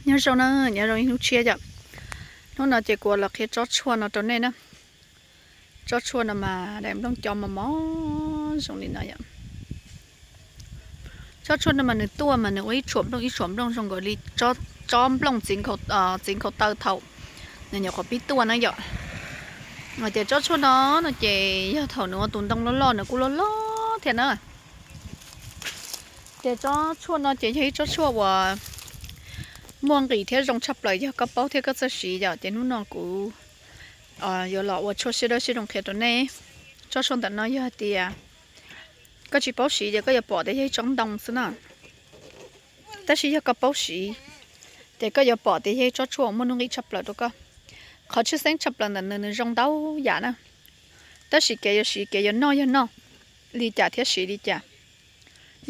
Nyob zoo na, nyob zoo ib hnub tshiab yom. Hnub no ces kuv los qhia tsob tshuaj no rau nej na. Tsob tshuaj no mas daim nplooj co mos mos zoo li no yom. Tsob tshuaj no mas nws tuaj mas nws ua ib tshuam nplooj ib tshuam nplooj zoo nkaus li tsob nplooj txiv nkhaus taw thaum nws nyuam qhuav pib tuaj na yom. Ces tsob tshuaj no no ces yog thaum nws ua tus ntoo loj loj nws kuj loj loj thiab na. Ces tsob tshuaj no ces yog ib tsob tshuaj uas muaj nqis thiab zoo tshaj plaws yog koj paub thiab koj txawj siv yom. Ces hnub no kuv yuav los ua tshuaj siab dawb siab zoo qhia rau nej. Tsob tshuaj ntawm no yog hais tias koj tsis paub siv ces koj yuav pom tias yog ib tsob ntoo xwb na. Tab sis yog koj paub siv, ces koj yuav pom tias yog ib tsob tshuaj muaj nuj nqis tshaj plaws rau koj. Qhov tshwj xeeb tshaj plaws ntawm nws, nws zoo ntau yam na. Tab sis kev yuav siv kev yuav noj yog noj li cas thiab siv li cas.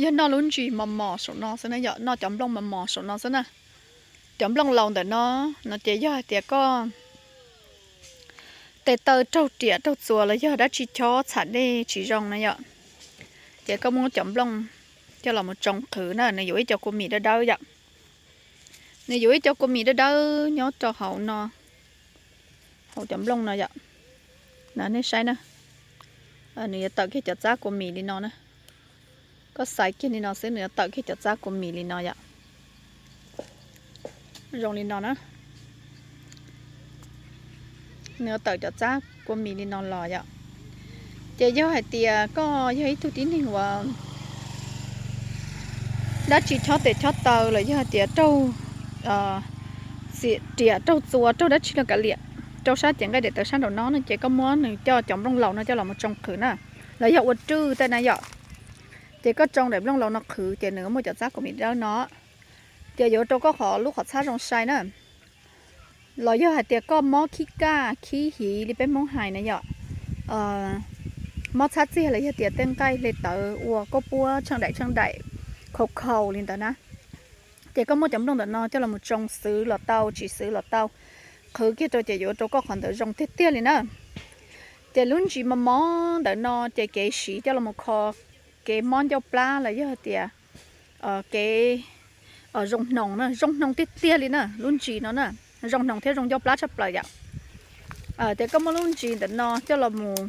Yog noj lub ntsis mos mos saum no xwb na yom, noj cov nplooj mos mos saum no xwb na. Cov nplooj laus ntawm no, no ces yog hais tias koj tes taw raug riam raug txuas los yog dab tsi chob txham dej tsis zoo na yom, ces koj muab cov nplooj coj los mus tsoo qhwv na, nws yuav ib co kua mis dawb dawb yom. Nws yuav ib co kua mis dawb dawb nyob rau hauv no, hauv cov nplooj no yom. Nej saib na, nws yuav tawm kiag cov txab kua mis li no na. Koj xaiv kiag li no xwb nws yuav tawm kiag cov txab kua mis li no yom. Zoo li no na. Nws yuav tawm cov txab kua mis li no los yom. Ces yog hais tias koj yog ib tug tib neeg uas dab tsi chob tes chob taw los yog hais tias raug riam raug txuas raug dab tsi los kav liam, rau sab cev nqaij daim tawv sab nraum no no ces koj muab nws coj cov nplooj laus no coj los mus tsoo qhwv na, los yog ua rwj tej na yom. Ces koj tsoo daim nplooj laus no qhwv ces nws muaj cov txab kua mis dawb no, ces yuav rau koj qhov lub qhov txhab zoo sai na. Los yog hais tias koj mob khib kaj khib hiv li peb Hmoob hais na yom, mob txhab txiag los yog tias tej nqaij hle tawv ua koj puab tsheej daim tsheej daim khaus khaus li ntawd na, ces koj muab cov nplooj ntawm no coj los mus tsoo xwv los tau tsis xwv los tau, qhwv kiag rau ces yuav rau koj qhov ntawd zoo tiag tiag li na. Ces lub ntsis mos mos ntawm no ces kev siv coj los mus kho kev mob ncauj plab los yog tias kev zoo hnoos na, zoo hnoos tiag tiag li na, lub ntsis no na, zoo hnoos thiab zoo ncauj plab tshaj plaws yom. Ces koj muab lub ntsis ntawm no coj los mus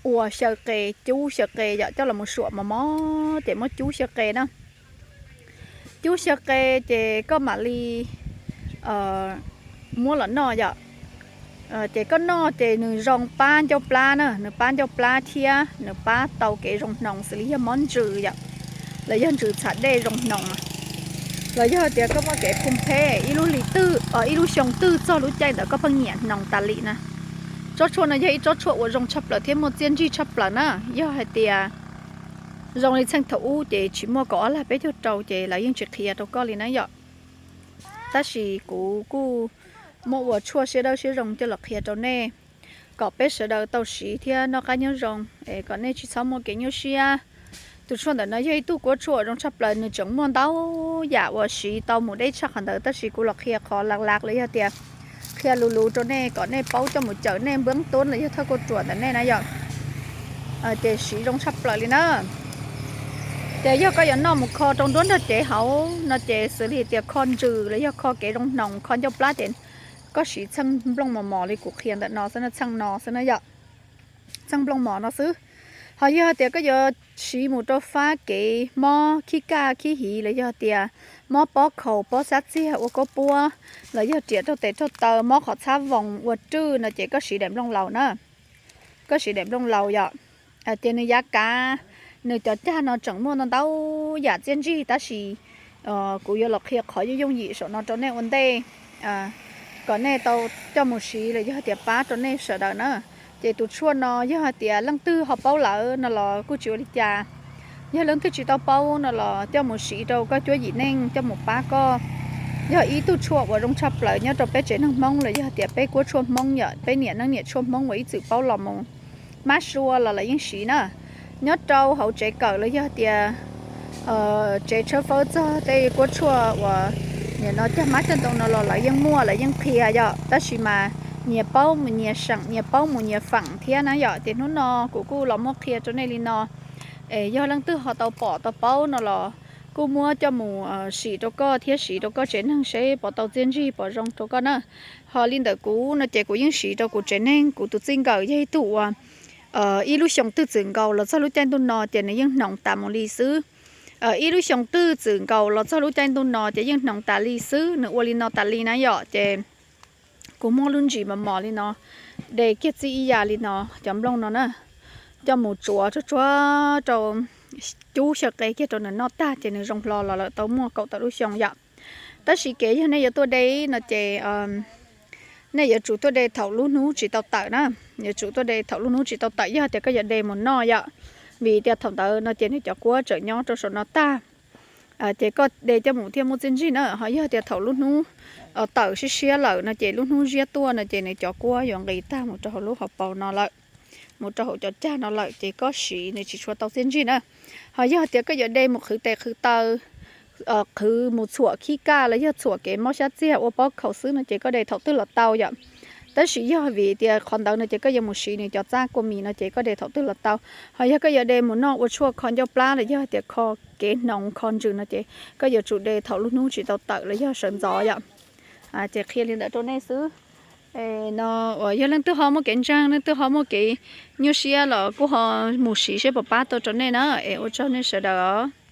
ua xyaw qe, cub xyaw qe yom, coj los mus suam mos mos ces muab cub xyaw qe na. Cub xyaw qe ces koj mam li muab los noj yom. Ces koj noj ces nws zoo pab ncauj plab na, nws pab ncauj plab thiab nws pab tau kev zoo hnoos xws li yog mob ntsws yom, los yog ntsws txham dej zoo hnoos, los yog tias koj muaj kev phum pheb ib lub hli twg, ib lub xyoo twg txog lub caij ntawd koj pheej nyiam hnoos tas li na. Tsob tshuaj no yog ib tsob tshuaj uas zoo tshaj plaws thiab muaj txiaj ntsig tshaj plaws na. Yog hais tias zoo li txheej thaum ub ces tsis muaj kaum ob lag peb caug rau ces lawv yeej tsis qhia rau koj li na yom. Tab sis kuv kuj muab ua tshuaj siab dawb siab zoo coj los qhia rau nej, kom peb sawv daws tau siv thiab noj qab nyob zoo, es kom nej tsis txhob muaj kev nyuaj siab. Tus tshuaj ntawm no yog ib tug kuab tshuaj zoo tshaj plaws, nws tseem muaj ntau yam uas siv tau mus deb tshaj qhov ntawd, tab sis kuv los qhia qhov laj laj los yog tias qhia lus lus rau nej kom nej paub coj mus cawm nej npwb tuab los yog thawj kauj ruam ntawm nej na yom. Ces siv zoo tshaj plaws li na. Ces yog koj yuav noj mus kho rau nruab nrog cev hauv no ces xws li tias kho ntsws los yog kho kev zoo hnoos kho ncauj plab ces koj siv txheej nplooj mos mos li kuv qhia ntawm no xwb na, txheej no xwb na yom. Txheej nplooj mos no xwb. Ho yog tias koj yuav siv mus rau fab kev mob khib kaj khib hiv los yog tias mob pob khaus pob xab txiag ua koj puab, los yog riam raug tes raug taw mob qhov txhab voos ua rwj no ces koj siv daim nplooj laus na. Koj siv daim nplooj laus yom. Ces nws yav kav, nws cov cag no tseem muaj ntau ntau yam txiaj ntsig tab sis kuv yuav los qhia qhov yooj yooj yim saum no rau nej ua ntej, kom nej tau coj mus siv los yog tias pab rau nej sawv daws na. Ces tus tshuaj no yog hais tias leej twg ho paub lawm no los kuj tsis ua li cas, yog leej twg tsis tau paub no los coj mus siv rau koj cuab yim neej coj mus pab koj. Yog ib tug tshuaj uas zoo tshaj plaws nyob rau peb tsev neeg Hmoob los yog tias peb kuab tshuaj Hmoob yom, peb niam neeb niam tshuaj Hmoob uas ib txwm paub los mus mab sua los lawv yeej siv na. Nyob rau hauv tsev kawm los yog tias tsev tshawb fawb txog tej kuab tshuaj uas nim no cog mab cog ntoo no los lawv yeej muaj lawv yeej qhia yom, tab sis mas nyias paub mus nyias seem, nyias paub mus nyias feem thiab na yom. Ces hnub no kuv kuj los muab qhia rau nej li no. Es yog leej twg ho tau pom tau paub no los kuj muab coj mus sim rau koj thiab siv rau koj tsev neeg seb puas tau txiaj ntsig puas zoo rau koj na. Ho li ntawm kuv no ces kuv yeej siv rau kuv tsev neeg, kuv tus txij nkawm yog ib tug uas ib lub xyoo twg txwm nkaus los txog lub caij ntuj no ces nws yeej hnoov tas mus li xwb. Ib lub xyoo twg txwm nkaus los txog lub caij ntuj no ces yeej hnoov tas li xwb, nws ua li no tas li na yom. Ces kuv muab lub ntsis mos mos li no de kiag txij ib yam li no, cov nplooj no na, coj mus tsuav tsuag tsuag rau, cub xyaw qe kiag rau nws noj tag ces nws zoo hlo los lawm tau muaj kaum tawm lub xyoo yom. Tab sis kev yog nej yuav tuaj de no ces nej yuav tsum tuaj de thaum lub hnub tsis tau tawm na. Yuav tsum tuaj de thaum lub hnub tsis tau tawm yog tias koj yuav de mus noj yom, vim tias thaum ntawd no ces nws cov kuab tseem nyob rau saum no tag. Ces koj de coj mus thiaj muaj txiaj ntsig na. Ho yog tias thaum lub hnub tawm siab siab lawm no ces lub hnub ziab tuaj no ces nws cov kuab yuav nqis tag mus rau hauv lub hauv paus no lawm, mus rau hauv cov cag no lawm ces koj siv nws tsis tshua tau txiaj ntsig na. Ho yog tias koj yuav de mus qhwv tes qhwv taw, qhwv mus txhuam khib kaj los yog txhuam kev mob xyab txiag ua pob khaum xwb no ces koj de thaum twg los tau yom. Tab sis yog vim tias qhov ntawd no ces koj yuav mus siv nws cov txab kua mis no ces koj de thaum twg los tau. Ho yog koj yuav de mus noj ua tshuaj kho ncauj plab los yog tias kho kev hnoov kho ntsws no ces koj yuav tsum de thaum lub hnub tsis tau tawm los yog sawv ntxov yom. Ces qhia li ntawd rau nej xwb. No uas yog leej twg ho muaj kev ntseeg, leej twg ho muaj kev nyuaj siab los kuj ho mus siv seb puas pab tau rau nej na. Es ua tsaug nej sawv daws os.